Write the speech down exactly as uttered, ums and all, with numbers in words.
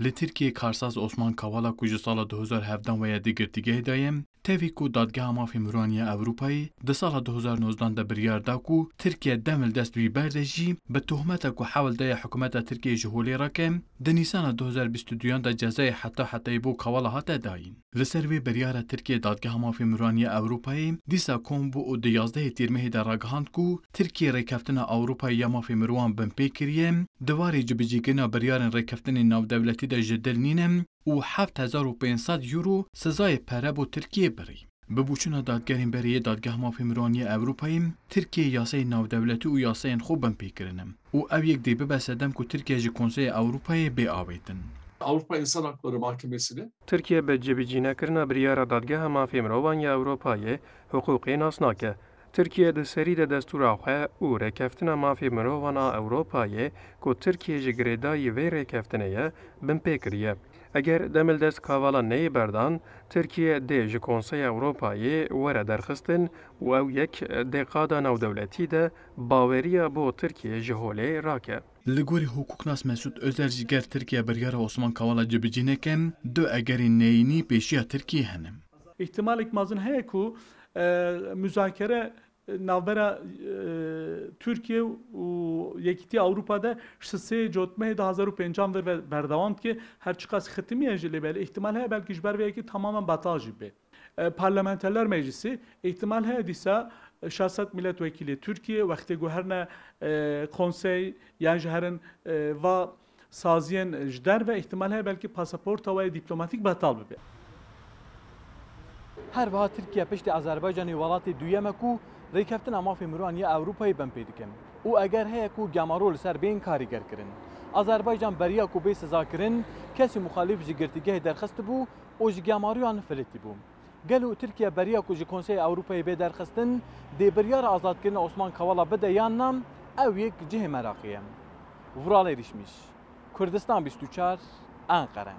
Li Tirkiyê karsaz Osman Kavala ku ji sala du hezar hevdeh ve ye di girtîgehê de ye, tevî ku Dadgeha Mafê Mirovan ya Ewropayê di sala du hezar nozdan de biryar da ku Tirkiye demildest wî berde jî, bi tohmeta ku hewl daye hikûmeta Tirkiyê ji holê rake, di Nîsana du hezar bîst û duyan de cezayê heta hetayî bo Kavala hate dayîn. Li ser vê biryara Tirkiye Dadgeha Mafê Mirovan ya Ewropayê dîsa kom bû û di yazdehê Tîrmehê de ragihand ku Tirkiye rêkeftina Ewropayê ya mafê mirovan binpê kiriye, di warê cibicîkirina biryarên rêkeftinên navdewletî de ji dil nîne û heft hezar û pênc sed euro sizayê pere bo Tirkiyê birî. Bi boçûna dadgerên berê yê Dadgeha Mafê Mirovan ya Ewropayê, Tirkiye yasayên navdewletî û yasayên xwe binpê kirine û ew yek dê bibe sedem ku Tirkiye ji Konseyê Ewropayê bê avêtin. Avrupa İnsan Hakları Mahkemesi'ne Tirkiye bi cibicînekirina biryara Dadgeha Mafê Mirovan ya Ewropayê hiqûqê nas nake. Tirkiye di serî de destûra xwe û rêkeftina mafê mirovan a Ewropayê ku Tirkiye ji girêdayî vê rêkeftinê ye, binpê kiriye. Eger demildest Kavala neyê berdan, Tirkiye dê ji Konseya Ewropayê were derxistin û ew yek dê qada navdewletî de baweriya bo Tirkiye ji holê rake. Li gorî hukuknas Mesûd Özel jî ger Tirkiye biryara Osman Kavala cibicî neke, du egerên neyînî pêşiya Tirkiyê hene. Îhtimalek mezin heye ku, e, muzakere navbera, e, Tirkiye û Yekîtiya Ewropa de ji sê cotmehê du hezar û pêncan ve ve berdewam dike. Her çiqas xitimiye jî lê belê îhtimal heye belkî ji ber vê yekê tamamen betal jî bê. E, Parlamenterler Meclisi îhtimal heye dîsa şeş sed milletvekilê Tirkiye wextê ku herne, e, konsey yan jî herin, e, va saziyên ji derve îhtimal heye belkî pasaporta we yê dîplomatîk betal bibe. Her wiha Tirkiye piştî Azerbaycanê welatê duyem e ku rêkeftina mafê mirovan ya Ewropayê bem pê dikin û eger heye ku gemaro li ser bên karîger kirin. Azerbaycan beriya ku bê sizakirin, kesî muxalîf ji girtîgehê derxistibû û ji gemariyan filitîbû. Gelo Tirkiye beriya ku ji Konseyê Ewropayê bê derxistin, dê biryara azadkirina Osman Kavala bide yan na, ew yek cihê meraqê ye. Vuralê Rîşmîş, Kurdistan bîst û çar, Enqere.